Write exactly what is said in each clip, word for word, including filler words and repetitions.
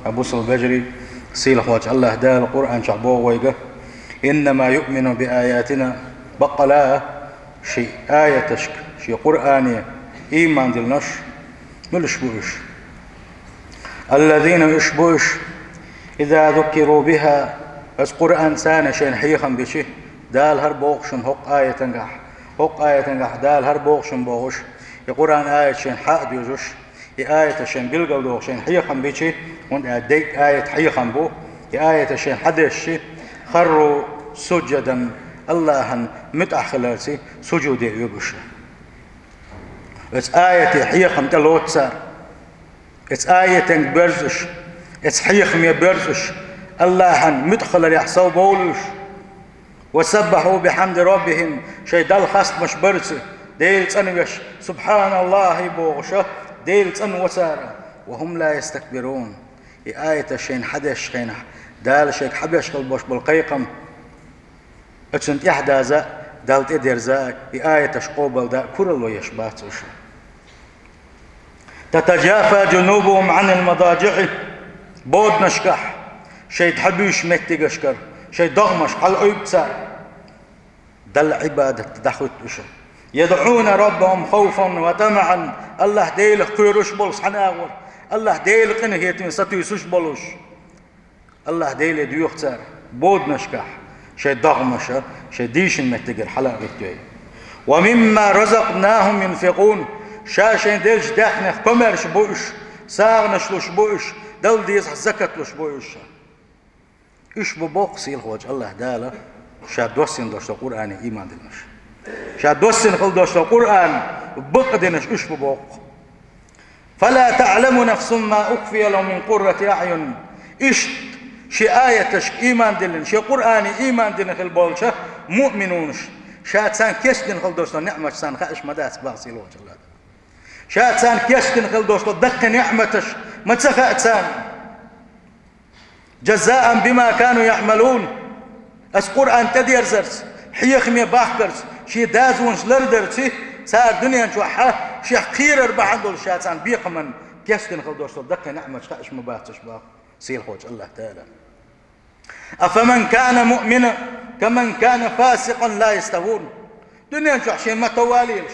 Ай бусалба вежарий, сийлахьволчу АллахӀ Дала Къуръан чохь боху вайга: «Иннама юъмину би аятина», баккъала а шен аяташка, шен Къуръане ийман диллинарш, муьлш бу уьш? «Аллазина», уьш бу уьш, «иза зуккиру биха», оцу Къуръанца шайна хьехам бичи, Дала хӀара боху шуна хӀокху аятангахь, хӀокху аятангахь Дала хӀара боху шуна бохуш, и Къуръан аят шайна хьа а доьжуш, и аяташ шайна билгалдохуш шайна хьехам бичи, хӀунда аьлча дерриг аят хьехам бу, и аяташ шайна хьадешчи, «харру сужжадан», АллахӀан муьтӀахь хиларца сужуде оьгуш. Оцу аяте хьехам тӀелоцу цара. Оцу аятан боьрзуш, оцу хьехаме боьрзуш, АллахӀан муьтӀахь хиларехь сов бовлуш. «Ва саббахьу бихьамди раббихим», шайн Далла хастамаш барца, Дела цӀанвеш, «СубхьаналлахӀи» бохуша, Дела цӀанво цара, «ва хӀум ла ястакбирун». И аяташ шайна хьадешчу хенахь, Дала шайга хьабеш хила болуш болу кхайкхам, оцунна тӀаьхьадаза а, Далла тӀедерза а, и аяташ къобалда а куралла еш бац уьш. «Татажафа джунубухум Ӏанил мададжиӀи», боданашкахь, шайн дӀабуьйсучу меттигашкара, шайн догӀмаш хьалаойбу цара, Далла Ӏибадат дӀахӀуьтту уьш. «ЯдӀуна раббахум хавфан ва тамаӀан», АллахӀ Делах кхоьруш болуш цхьана агӀор, АллахӀ Делан къинхетаме сатуьйсуш болуш. АллахӀ Деле доьху цара боданашкахь, шайн догӀмаша, шайн дийшина меттигара хьала а гӀиттош. «Ва мимма разакънахум юнфикъун», ша шайна деллачу даьхнех комаьрша бу уьш, сагӀанаш луш бу уьш, Далла дезахь закат луш бу уьш. Уьш бу боккха сийлахьволчу АллахӀ Дала ша доссина долуш долу Къуръане ийман диллинарш. Ша доссина хила долуш долу Къуръан бакъдинарш уьш бу боккха. «Фала таӀламу нафсун ма ухфия лахум мин къуррати аӀюн». Иштта шен аяташка ийман диллина, шен Къуръане ийман диллина хила болчу муъминунаша, ша царна кечдина хила долуш долу ниӀматаш царна хууш ма дац боху сийлахьволчу АллахӀ Дала. Ша царна кечдина хила долуш долу даккхий ниӀматаш ма ца хаьа царна. «Джазаан бима кану яӀмалун». Аса Къуръан тӀедерзарца, хьехаме бахкарца, шен дозанаш лардарца, цара дуьнен чохь шех кхерар бахьана долуш ша царна бекхаман кечдина хила долуш долу даккхий ниӀматаш хууш ма бац уьш боху сийлахьволчу АллахӀ Дала. «Афаман кана муъминан каман кана фасикъан ла яставун». Дуьнен чохь шен ма-товаллаш,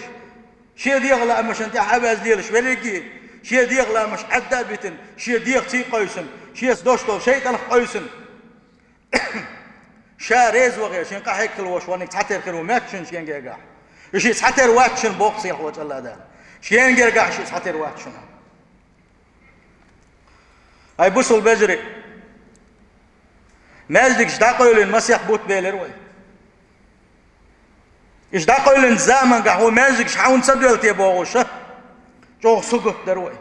шен дегӀан лаамашна тӀехь а ваьзна лелаш верриге, шен дегӀан лаамаш Ӏадда а битина, шен дегӀаций къевсина, шеца долуш долу шайтӀанах къевсина. Ша реза вахе, шен къахьегна хила волуш верг цхьатера хир ву моьтту шуна шен гергахь? И шен цхьатера вац шуна боху сийлахьволчу АллахӀ Дала. Шен гергахь шен цхьатера вац шуна. Ай бусалба вежарий, маьждигаш дӀакъевлина масех бутт белира вай. Иштта дӀакъевлинчу заманчохь вай маьждигаш хьан ца доьлла те бохуш, чӀогӀа сугат дара вай.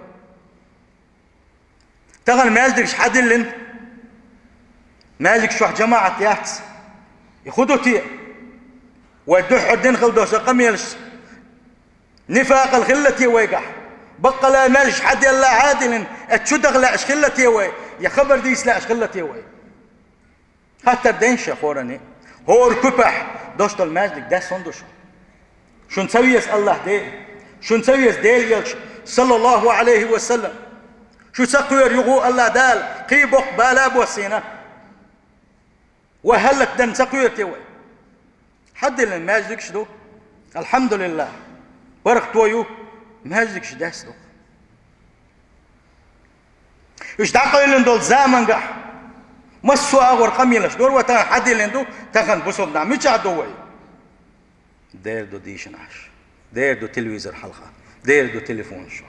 Тахана маьждигаш хьадиллина, маьждигаш чохь жамаӀат яц. И хӀун ду те? Вай дуьххьара дина хила долуш къамелаш нифакъал хилла те вайгахь? Баккъала маьждигаш хьаделла хьадиллина, эцу чу даха лаьаш хилла те вай, я хабар дийца лаьаш хилла те вай? Хаттар дайша хӀоранна. ХӀора куьпахь долуш долу маьждиг даьсса хӀунда ду шуна? Шуна ца веза АллахӀ Дела? Шуна ца веза Делан элча, саллаллаху Ӏалайхи ва саллам? Шу ца кхоьру юха АллахӀ Дала кхин боккха бала а боссийна? Вай хӀаллакдан ца кхоьру те вай? Хьадиллина маьждигаш ду. АлхьамдулиллахӀ. ПаргӀато ю, маьждигаш даьсса ду. Уьш дӀакъевлина долу заманчохь массо а агӀор къамелаш дора вай, тахана хьадиллина ду, тахана бусалба нах мичахь ду вай? Дера ду дийшина Ӏаш. Дера ду телевизор хьалха. Дера ду телефонаш чохь.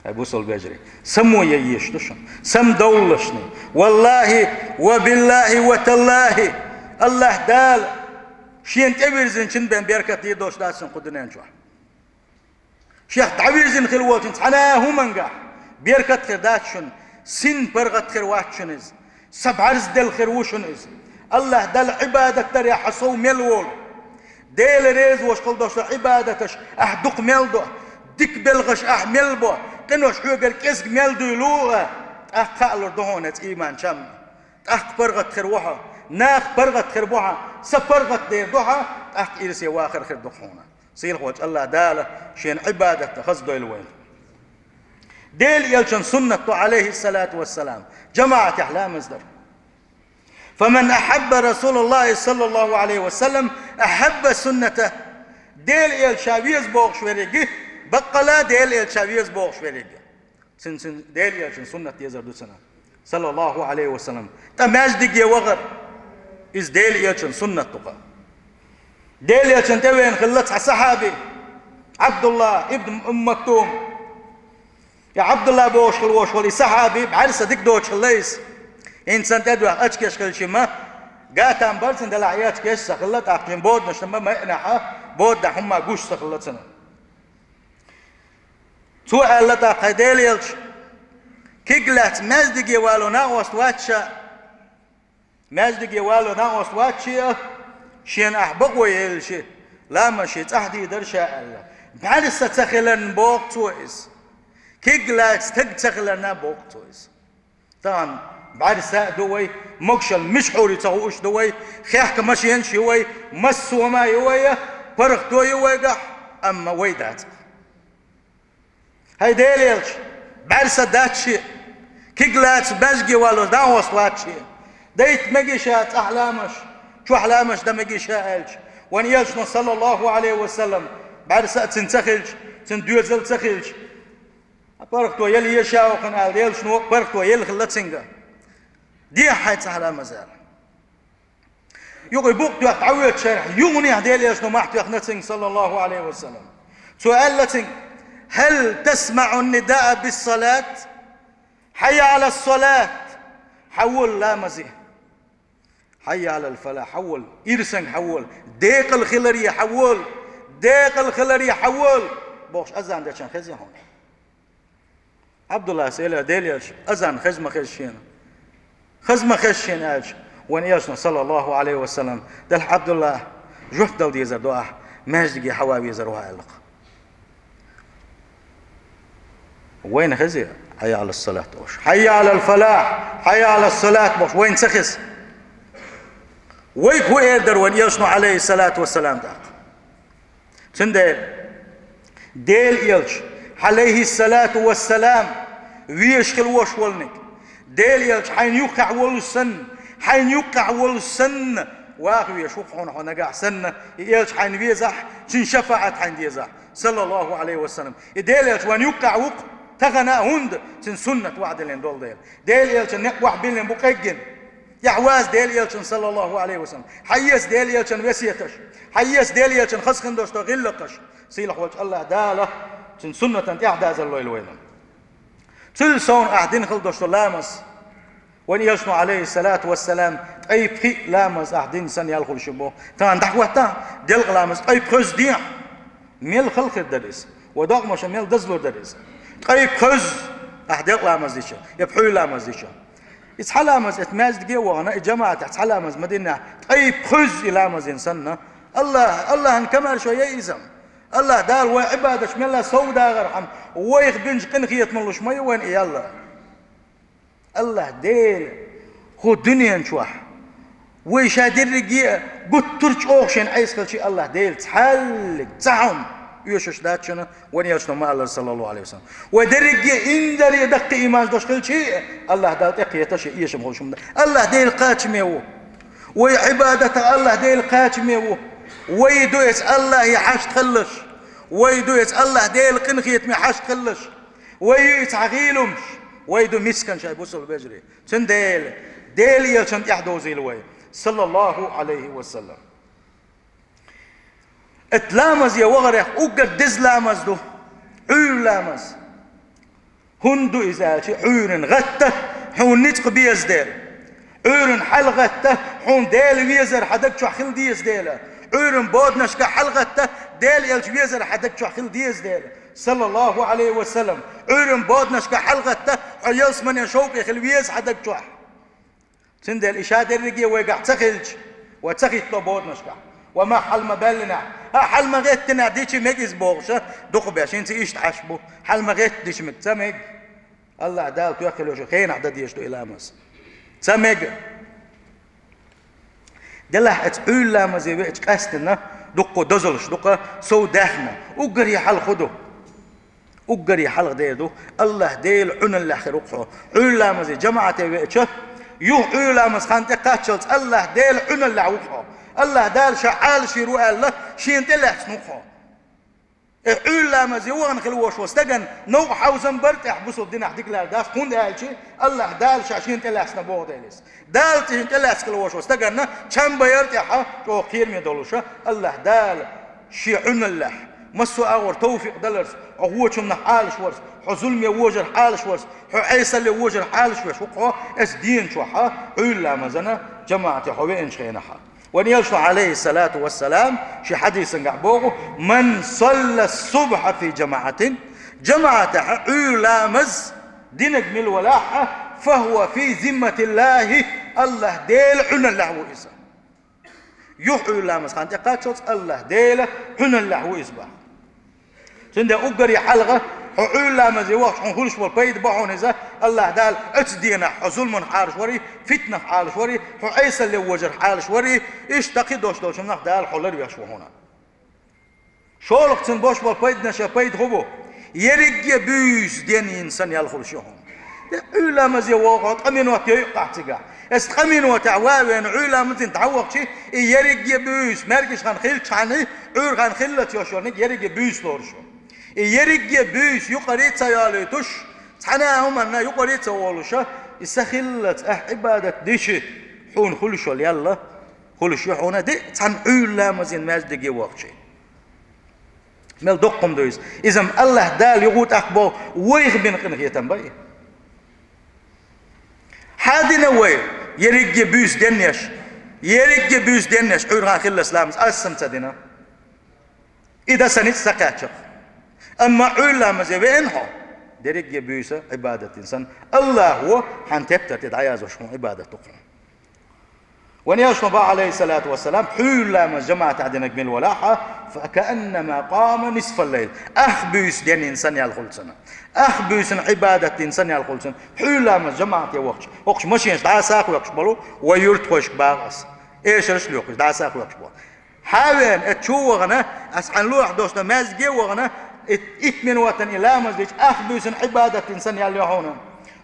Ай бусалба вежарий, самаян езаш ду шуна. Самадовлалаш шуна. ВаллахӀи, ва биллахӀи, ва таллахӀи, АллахӀ Дала шена тӀевирзинчун бен беркат дийр долуш дац шуна кху дуьнен чохь. Шех дӀавирзина хила волчун цхьана а хӀумангахь беркат хир дац шуна, син паргӀат хир вац шуна иза, са бӀаьрзделла хир ву шуна иза. АллахӀ Далла Ӏибадат дарехь хьан сов мел волу? Дела реза волуш хила долуш долу Ӏибадаташ ахь дукха мел до, дика белхаш ахь мел бо, къинош хьоьгара кӀезиг мел дуьйлу а, тӀаккха хаалур ду хьуна иза ийман чам. ТӀаккха паргӀат хир ву хьо, нах паргӀат хир бу хьо, са паргӀат дер ду хьо, тӀаккха ирсе вахар хир ду хьуна. Сийлахьволчу АллахӀ Дала шена Ӏибадат дан хаза дойла вайна. Дела элчан суннат ду, алейхиссалату вассалам, жамаӀатехь ламаз дар. فمن أحب رسول الله صلى الله عليه وسلم أحب سنته. Дела элча веза бохуш верг, баккъала Дела элча веза бохуш верг. Цин, цин Дела элчан суннат дезар ду цунна, саллаллаху алейхи ва саллям. ТӀа маьждиге вахар, иза Дела элчан суннат ду-кха. Дела элчан тӀевеана хилла цхьа сахьаби, Абдулла ибн Умм Мактум. И Абдулла бохуш хила волуш волу и сахьаби, бӀаьрса дика доцуш хилла иза. ХӀинца тӀедоьхна ачкеш хилча ма, гатам бара цуьнан, делахь и ачкеш ца хилла, тӀаккха шен боданашна ма, маьӀнехь, боданехь хӀумма гуш ца хилла цунна. Цо аьлла тӀаккха: «ХӀай Дела элча, киг лаьцна маьждиге вало накъост вац ша, маьждиге вало накъост вац ша, шена ахь бакъо елча, ламаз шен цӀахь дийр дара ша», — аьлла. БӀаьрса ца хиларна боху цо иза. Киг лаьцна стаг ца хиларна боху цо иза. Тахана бӀаьрса а ду вай, могушалла мичахь хьур ю ца хууш ду вай, хехка машенаш ю вай, массо а ма ю вай, паргӀато ю вайгахь, амма вай дац. ХӀай Дела элча, бӀаьрса дац шен, киг лаьцна маьждиге вало накъост вац шен, дайта мегий ша цӀахь ламазаш, чохь ламазаш дан мегий ша аьлча, вайн элчано, саллаллаху алейхи ва саллям, бӀаьрса а цуьнан ца хилча, цуьнан доьзал а ца хилча, паргӀато елла еза ша вахана аьлла, элчано паргӀато елла хилла цуьнга. Дехьа хьайн цӀахь ламаз аьлла. Юха и букъ тоьхна дӀавоьдучу шарахь, юханехьа Дела элчано мохь тоьхна цуьнга, саллаллаху алейхи ва саллям. Цо аьлла цуьнга: «هل تسمع النداء بالصلاة؟ حي على الصلاة! Хьавола ламазе! حي على الفلاح! Хьавола! Ирсанга хьавола! Декъала хиларе хьавола! Декъала хиларе хьавола!» — бохуш азан дечарна хезий хьуна? Абдуллас элира Дела элча: «Азан хеза ма хеза шена. Хеза ма хеза шена», — аьлча, вайн элчано, саллаллаху алейхи ва саллям: «Делахь, Абдулла, жоп дала дезар ду ахь, маьждиге хьаван везар ву хьо», — аьлла-кх. Вайна хезий «حي على الصلاة» бохуш? «حي على الفلاح! حي على الصلاة» бохуш вайна ца хеза? Вайга хӀун эр дара вайн элчано, алейхиссалату вассалам, тӀаккха? Цундела Дела элча, алейхиссалату вассалам, везаш хила волуш волниг, Дела элча хьайна юххехь волуш санна, хьайна юххехь волуш санна, ваха везаш ву-кх хьуна хьо нагахь санна, и элча хьайна везахь, цуьнан шафаӀат хьайна дезахь, саллаллаху алейхи ва саллям. И Дела элча вайн юккъехь ву-кх тахана а, хӀунда цуьнан суннат ваӀда лелла долу дела. Дела элчан некъ бохь биллина бу къеггина. Эхь ваза Дела элчан, саллаллаху алейхи ва саллям. Хьаэца Дела элчан весеташ. Хьаэца Дела элчан хаза хин долуш долу гӀиллакхаш. Сийлахь волчу АллахӀ Дала цуьнан суннатан тӀаьхьадазар лойла вайна. Цуьнан совнаха ахь дина хила долуш долу ламаз. Вайн элчано, алейхиссалату вассалам, ткъе пхиъ ламаз ахь дина санна ял хуьлуш ю боху. Тахана дӀахӀоттахь, делкъа ламаз ткъе пхоьзза дехьа. Мел хала хир дара иза? Вайн докъамаша мел дазлур дара иза? Ткъе пхоьзза ахь делкъа ламаз дича, я пхьуьйла ламаз дича. И цхьа ламаз, эцу маьждиге а вахана, и жамаӀатехь цхьа ламаз ма динехь, ткъе пхоьзза и ламаз дина санна, АллахӀ, АллахӀан комаьршо яй иза. АллахӀ Дала вай Ӏибадаташ мелла сов дагӀархьама, вайх бинчу къинхетамаллуш ма ю вайна и АллахӀ. АллахӀ Дела хӀу дуьнен чохь вай ша дерриге а гуттар а чӀогӀа шена Ӏеса хилча, АллахӀ Дела цхьаьллиг цхьа хӀума оьшуш дац шуна, вайн элчано ма-аллара, саллаллаху алейхи ва саллям. Вай дерриге а инзаре даккхий ийманаш долуш хилча а, АллахӀ Дала тӀекхеташ я эшам хуьлуш хӀума дац. АллахӀ Дела кхачаме ву. Вай Ӏибадатах АллахӀ Дела кхачаме ву. Вай ду эцу АллахӀе хьашт хилалаш. Вай ду эцу АллахӀ Дела къинхетаме хьашт хилалаш. Вай ю и цхьа гӀийлумаш, вай ду мискан шайн бусалба вежарий. Цундела Дела элчанна тӀаьхьадовзийла вай, саллаллаху алейхи ва саллям. Эт ламазе вахарех уггар деза ламаз ду Ӏуьйра ламаз. ХӀунда ду иза аьлча, Ӏуьйранна гӀатта хьуна ницкъ беза дела. Ӏуьйранна хьалагӀатта хьуна Дела везар хьан даг чохь хила деза дела. Ӏуьйранна боданашка хьалагӀатта Дела элча везар хьан даг чохь хила деза дела. Саллаллаху алейхи ва саллям, Ӏуьйранна боданашка хьалагӀатта хьо ялсаманен шовкъе хила веза хьан даг чохь. Цундела и ша дерриге а вайгахь ца хилча, вай ца хӀитто боданашкахь. Вай мах хьала ма баьллинехь, а, хьала ма гӀеттинехь дича мега иза бохуша, дукхахберш хӀинца иштта Ӏаш бу. Хьала ма гӀетта дича мега, ца мега. АллахӀ Дала тоьхна хила йолчу хенахь дан дезаш ду и ламаз. Ца мега. Делахь эцу Ӏуьйра ламазе веача къаьстина дуккха дозаллаш ду-кха сов даьхна. Уггаре хьалха хӀун ду? Уггаре хьалха дер ду, АллахӀ Дела Ӏуьналлехь хир ву-кх хьо. Ӏуьйра ламазе жамаӀате веача, юха Ӏуьйра ламаза хан тӀекхаччалц АллахӀ Дела Ӏуьналлехь ву-кх хьо. АллахӀ Дала Ша Ӏалашвийр ву аьлла, Шена тӀелаьцна ву-кх хьо. Э, Ӏуьйра ламазе вахана хила волуш волу стагана новкъа хьовзам бар тӀехь бусалба динехь дика лаьрра дац, хӀунда аьлча АллахӀ Дала Ша Шена тӀелаьцна боху дела иза. Дала цӀе Шена тӀелаьцна хила волуш волу стагана чам бан яра тӀехь чӀогӀа кхераме долуша, АллахӀ Дала Шен Ӏуьналлехь, массо а агӀор товфикъ даларца, хьо вочуннах Ӏалаш варца, хьо зуламе вожарх Ӏалаш варца, хьо Ӏесалле вожарх Ӏалаш веш ву-кх хьо, эцу дена чохь Ӏуьйра ламазана жамаӀате хьо веанчу хенахь. Вайн элчано, Ӏалайхиссалату вассалам, шен хьадисангахь боху: «Ман салла субхьа фи жамаӀатин», жамаӀатехь Ӏуьйра ламаз динарг мила валахь, «фа хӀува фи зимматиллахӀи», АллахӀ Дела Ӏуьналлехь ву иза. Юха Ӏуьйра ламаза хан тӀекхаччалц АллахӀ Дела Ӏуьналлехь ву иза боху. Цундела уггаре хьалха хьо Ӏуьйра ламазе вахча хьуна хуьлуш болу пайда бо хьуна иза, АллахӀ Дала оцу денахь хьо зуламан Ӏалаш варий, фитнах Ӏалаш варий, хьо Ӏесалле вожарх Ӏалаш варий, иштта кхидолуш долчу хӀуманах Дала хьо ларвеш ву хьуна. ШолгӀа цуьнан бош болу пайданашах пайда хӀун бу? Ерриге буьйса ден йина санна ял хуьлуш ю хьуна. Де Ӏуьйра ламазе вогӀу хьо, ткъа минот йойу-кх ахь цигахь. Эцу ткъа минотехь ван а веана Ӏуьйра ламазина дӀавахча, и ерриге буьйса, маьркӀаж хан хилчхьана, Ӏуьйра хан хиллалц йолуш йолу ниг ерриге буьйса лоруш ю. И ерриге буьйса юкъаре а ца йолуьйтуш, цхьана а хӀуманна юкъаре а ца волуша, и са хиллалц ахь Ӏибадат дича, хьуна хуьлуш йолу ял хуьлуш ю хьуна, диъ цхьана Ӏуьйра ламазина маьждиге вахча. Мел доккха хӀума ду иза. Иза-м АллахӀ Дала юха тӀаккха боху, вайх бина къинхетам бу и. Хьан дина вай, ерриге буьйса денъеш, ерриге буьйса денъеш, Ӏуьйра хан хиллалц ламаз ас-м ца дина. И дан сан ницкъ ца кхаьчча-кх. Амма Ӏуьйра ламазе веана хьо, дерриге буьйса Ӏибадат дина санна, АллахӀа хьан тептар тӀе дӀаяздеш хьуна Ӏибадат ду-кх хьуна. Вайн элчано боху, Ӏалайхиссалату вассалам, Ӏуьйра ламаз жамаӀатехь динарг мила валахь, «факааннама къама нисфал-лайл». Ах буьйса денйина санна ял хуьлу цунна. Ах буьйсана Ӏибадат дина санна ял хуьлу цунна. Ӏуьйра ламаз жамаӀате вахча, хӀокхуш машенаш дӀасахьоькхуш болу, вай юьртахойшка боху ас. Эшарш а лоькхуш, дӀасахьоькхуш болу. Хьан а веана, эцу чу а вахана, ас хьан лохьа долчу маьждиге а вахана, ит, итт минотана и ламаз дича, ах буьйсана Ӏибадат дина санна ял ю хьуна.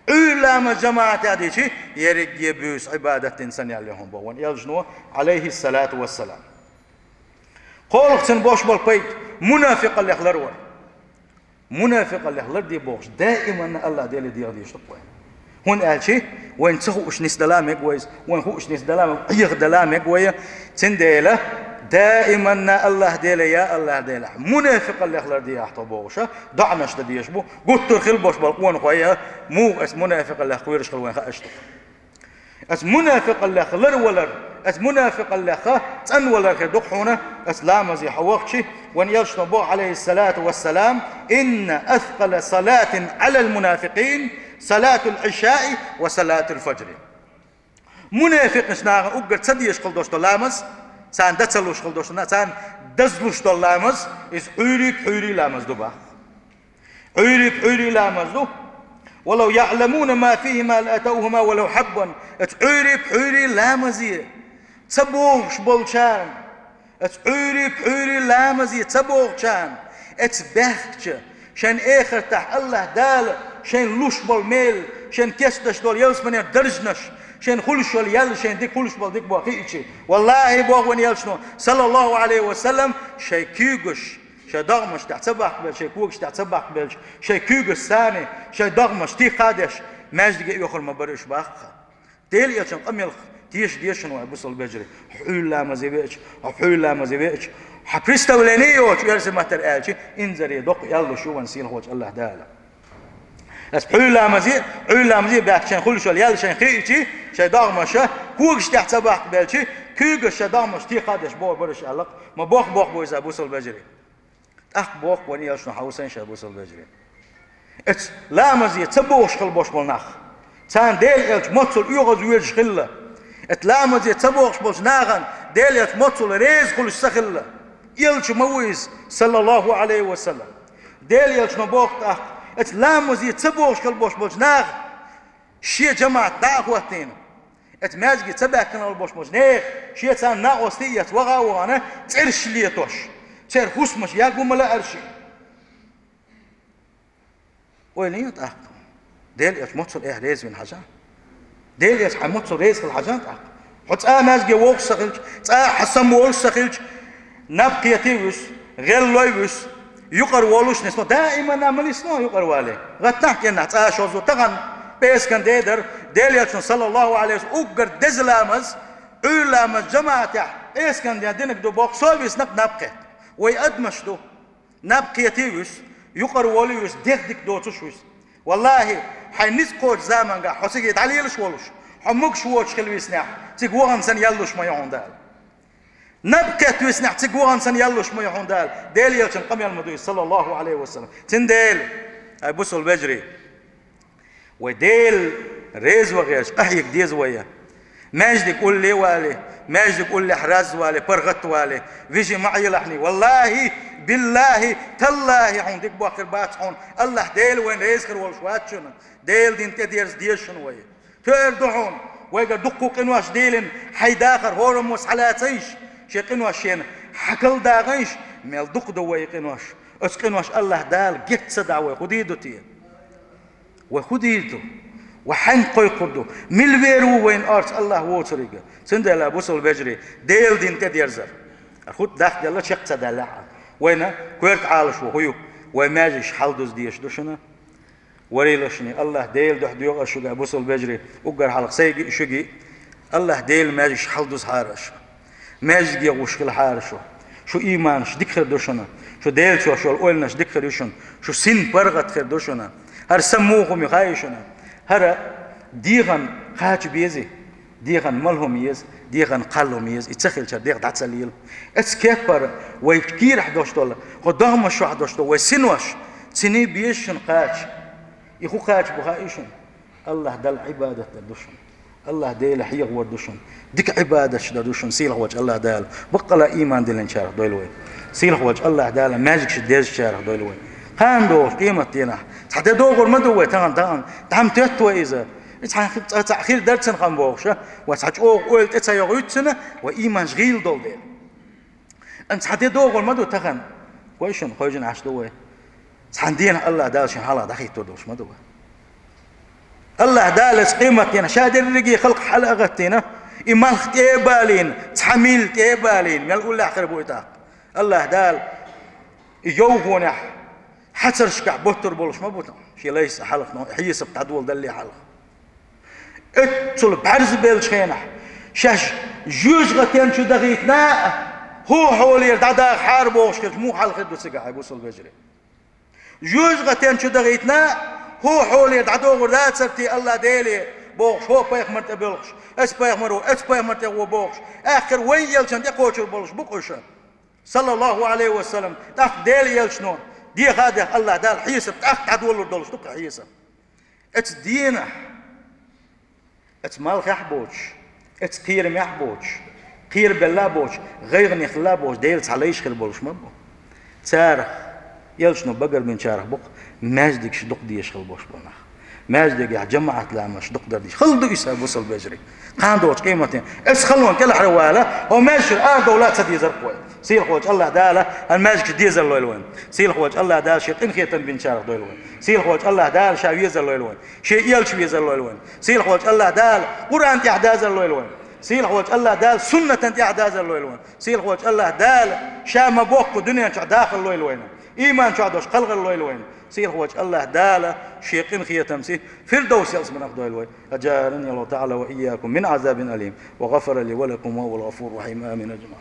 Ӏуьйра ламаз жамаӀатехь дича, ерриге буьйса Ӏибадат дина санна ял ю хьуна боху вайн элчано, Ӏалайхиссалату вассалам. КхоалгӀа цуьнан бош болу пайда, мунафикъаллех ларвар. Мунафикъаллех ларде бохуш, даиманна АллахӀ Деле деха дезаш ду-кх вай. ХӀунда аьлча вайна ца хууш нисдала мега вай иза, вайна хууш нисдала мега, Ӏеха дала мега вай. Цундела даиманна АллахӀ Деле, я АллахӀ Дела, мунафикъаллех лардехьа тхо бохуша, доӀанаш дан дезаш бу, гуттар а хила бош болу къонахой, муха аса мунафикъаллех кхоьруш хила вайна хаа ду-кх. Аса мунафикъаллех ларвалар, аса мунафикъаллех цӀанвалар хир ду-кх хьуна, аса ламазе хьо вахча, вайн элчано боху, Ӏалайхиссалату вассалам: «Инна аскъала салатин Ӏалал мунафикъин салатул Ӏишаи ва салатул фаджри». Мунафикъаш нахана уггар ца дезаш хила долуш долу ламаз, царна дан ца луш хила долуш, царна дазлуш долу ламаз, иза Ӏуьйрий-пхьуьйрий ламаз ду боху. Ӏуьйрий-пхьуьйрий ламаз ду. «Валав яӀламуна ма фихима лаатавхума валав хьаббан». Эцу Ӏуьйрий-пхьуьйрий ламазе ца богӀуш болчарна, эцу Ӏуьйрий-пхьуьйрий ламазе ца богӀучарна, эцу баьхкача, шайн эхартахь АллахӀ Дала шайн луш болу мел, шайн кечдеш долу ялсаманера даржанаш, шайн хуьлуш йолу ял, шайн дика хуьлуш болу дика боху хиъча. ВаллахӀи, боху вайн элчано, саллаллаху Ӏалайхи ва саллам, шайн куьйгаш шайн догӀмаш тӀехь ца баккхабелча, шайн когаш тӀехь ца баккхабелча, шайн куьйгаш санна, шайн догӀмаш тихха а деш, маьждиге а оьхур ма бара уьш боху-кх. Делан элчанан къамелах теша дезаш ду вай, бусалба вежарий. Хьо Ӏуьйра ламазе веача, хьо пхьуьйра ламазе веача, хьан представление йоцуш, оьрсийн маттара аьлча, инзаре доккха ял луш ю вайн сийлахьчу АллахӀ Дала. Аса пхьуьйра ламазе, Ӏуьйра ламазе баьхкача шайн хуьлуш йолу ял шайн хиъча, шайн догӀмаша когаш тӀехь ца баккхабелча, куьйгаш шайн догӀмаш тихха а деш бохур бара уьш аьлла-кх, ма боху-боху бу иза, бусалба вежарий. ТӀаккха боху вайн элчано, хьовсийша, бусалба вежарий. Эцу ламазе ца богӀуш хила бош болу нах, царна Делан элча моццул оьгӀаз воьжуш хилла. Эцу ламазе ца богӀуш болчу нахана Делан элча моццул реза хуьлуш ца хилла. Элча ма ву иза, саллаллаху Ӏалайхи ва саллам. Делан элчано боху тӀаккха, эцу ламазе ца богӀуш хила бош болчу наха шен жамаӀат дӀа а хӀоттийна, эцу маьждиге ца баьхкина болу бош болчу нехан шен царна накъостий а эцна ваха а вахана, цӀераш летош, церан хӀусамаш ягу ма лаьара шен. Ойла е тӀаккха. Дела Элча моццул эхь реза вина хьажа. Дела Элча хьай моццул реза хила хьажа тӀаккха. Хьо цкъа маьждиге вогӀуш ца хилча, цкъа хьо самаволуш ца хилча, наб кхетий вуьсу, гӀеллой вуьсу, юкъара волуш нисло, даимана ма лисло юкъара вале. ГӀаттахь кӀеннахь цкъа шозза тахан пӀераскан де дара, Дела Элчано, саллаллаху Ӏалайхи ва саллам, уггар деза ламаз, Ӏуьйра ламаз жамаӀатехь пӀераскан ден динарг ду боху, со висна-кх наб кхетта. Вай адамаш ду. Наб кхетий вуьсу, юкъара волий вуьсу, дегӀ дика доцуш вуьсу. Валлахи, хьайн ницкъ кхочу заманга хьо цига дӀалелаш волуш, хьо могуш воцуш хила виснехь, цига вахана санна ял луш ма ю хьуна Дала. Наб кхетта виснехь, цига вахана санна ял луш ма ю хьуна Дала. Дела Элчан къамел ма ду иза, саллаллаху Ӏалайхи ва саллам. Цундела, ай бусалба вежарий, вай Дела реза ван гӀерташ къахьега деза вай. Маьждиг улле а вале, маьждиг уллехь разза вале, паргӀат а вале, вижи ма Ӏелахьний. Валлахи, биллахи, таллахи, хьуна дика бохкур бац хьуна. АллахӀ Дела вайна реза хир волуш вац шуна. Дела дин тӀедерза деза шуна вай. Тоьар ду хьуна, вайгара дуккха къинош дийлина, хьайн дахар хӀораммо схьалацийша, шен къинош шена хьакаладагӀийша, мел дукха ду вай къинош. Оцу къинош АллахӀ Дала гечдийр ца дахь, вай хӀун дийр ду те? Вай хӀун дийр ду? Вай хьаьнга кхойкхур ду? Мила вер ву вайна орца АллахӀ воцург? Цундела, бусалба вежарий, Дела дин тӀедерзар. ХӀутту дахделла чекх ца даьллехь а, вайна коьрта Ӏалашо хӀун ю? Вай маьждигаш хьалдуза дезаш ду шуна. Варийлашний, АллахӀ Делан дуьхьа доьху ас шуьга, бусалба вежарий, уггар хьалха сайгий, шуьгий. АллахӀ Делан маьждигаш хьалдузахьара аша. Маьждиге гӀуш хилахьара шу. Шу ийманаш дика хир ду шуна. Шу Делаца йолу ойланаш дика хир ю шуна. Шу син паргӀат хир ду шуна. ХӀара сан муха хӀума ю хаьий шуна? ХӀара дегӀан кхача безий? ДегӀан мала хӀума еза, дегӀан кхалла хӀума еза, и ца хилча дегӀ дӀа ца лела. Оцу кепара вай кийрахь долуш долу, хӀокху догӀмаш чохь долуш долу вай синош, цуьнан безаш шуна кхача. И хӀун кхача бу хаьий шуна? АллахӀ Далла Ӏибадат дар ду шуна. АллахӀ Делан хьехавар ду шуна. Дика Ӏибадаташ дар ду шуна, сийлахь волчу АллахӀ Дала. Баккъала ийман диллинчарах дойла вай. Сийлахь волчу АллахӀ Дала маьждигаш дезачарах дойла вай. Кхана догӀуш къематдийнахь цхьа де догӀур ма ду вай, тахана, тахана, дӀа ма тоьтту вай иза. И цхьа, цхьа, цхьа хир дара цуьнан хан бохуша, вай цхьа чӀогӀа ойла тӀе ца йогӀуьйту цуьнан, вай ийманаш гӀийла долу дела. Ан цхьа де догӀур ма ду тахана. Вай шуна хойжина Ӏаш ду вай. Цхьана дийнахь АллахӀ Дала шен хьалха дӀахӀиттор долуш ма ду вай. АллахӀ Дала оцу къематдийнахь ша дерриге халкъ хьала а гӀаттийна, и малх тӀе а балийна, цхьа милла тӀе а балийна, мел уллехь хир бу и тӀаккха. АллахӀ Дала и йовхонехь, хьацаршкахь боттур болуш ма бу тахана, шен лайса хьалха, хьесап дӀадоладалле хьалха. Оццул бӀаьрзабеллачу хенахь, шаьш жоьжахатен чу дахийтина а, хӀокху хьолера дӀадахахьара бохуш хилча, муха хьал хир ду цигахь, хьай бусалба вежарий? Жоьжахатен чу дахийтина а, хӀокху хьолера дӀадогӀур дацара те АллахӀ Деле бохуш, хӀокху пайхамар тӀе боьлхуш, оцу пайхамаро, оцу пайхамар тӀе гӀо бохуш, аьхкара вайн элчан тӀе кхочур болуш бу-кх уьш. СаллаллахӀу Ӏалайхи ва саллам, тӀаккха Делан элчано, деха а деха АллахӀ Дала хьесап тӀаккха дӀадолалур долуш ду-кх хьесап. Оцу дийнахь, оцу малхехь а боцуш, оцу кхерамехь а боцуш, кхерабелла а боцуш, гӀайгӀане хилла а боцуш, Делан цхьа лайш хир болуш ма бу. Царах, элчано багарбинчарах бу-кх, маьждигаш дукха дезаш хила болуш болу нах. Маьждигехь жамаӀат ламазаш дукха дар дийш. Хала ду иза, бусалба вежарий. Кхана долчу къематдийнахь, оцу халонан кӀелхьара вала, хӀокху маьждигера арадовла ца дезар-кх вай. Сийлахь волчу АллахӀ Дала хӀара маьждигаш дезар лойла вайна. Сийлахь волчу АллахӀ Дала шен къинхетам бинчарах дойла вайна. Сийлахь волчу АллахӀ Дала ша везар лойла вайна. Шен элча везар лойла вайна. Сийлахь волчу АллахӀ Дала Къуръан тӀехь дазар лойла вайна. Сийлахь волчу АллахӀ Дала суннатан тӀехь дазар лойла вайна. Сийлахь волчу АллахӀ Дала ша ма-бохху дуьнен чохь дахар лойла вайна. Ийман чохь долуш кхалгӀар лойла вайна. Сийлахь волчу АллахӀ Дала шен къинхетамца Фирдовс ялсаманах дойла вай. أجارني الله تعالى وإياكم من عذاب أليم وغفر لي ولكم وهو الغفور الرحيم. آمين أجمعين.